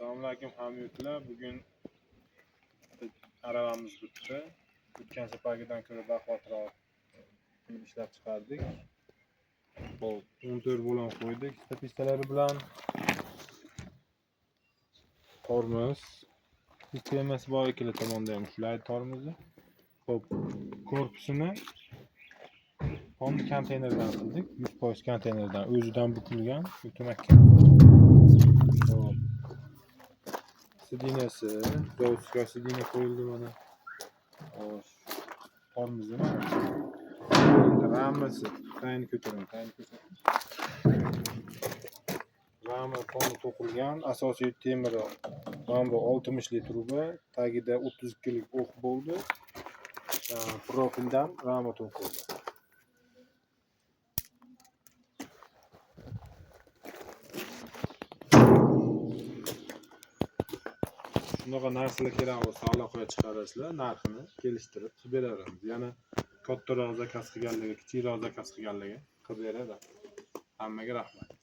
Assalomu alaykum hamyurtlar. Bugun aravamiz bitdi. O'tgan safargidan ko'ra baquvvatroq qilib ishlab chiqardik. Xo'p, 14 bo'lon qo'ydik statistalari bilan. Tormoz sistemasi bor, ikkala tomonda ham ushlaydi tormozni. Xo'p, korpusini ponni konteynerdan qildik. 100% konteynerdan, o'zidan bukilgan, o'tmakka. Xo'p. Sidinasi, заводской sidina qo'yildi mana. Xo'sh, tormozi mana. Endi ramasi, tayini ko'taraman, tayini ko'rsataman. Rama ponni to'qilgan, asosiy temiri mana bu 60lik truba, tagida 32lik o'q bo'ldi. Profildan rama to'qildi. Shunaqa narsalar kerak bo'lsa aloqaga chiqarasizlar, narxini kelishtirib qilib beraveramiz. Yana kattaroq zakaz qilganlarga, kichikroq zakaz qilganlarga qilib beradi. Hammaga rahmat.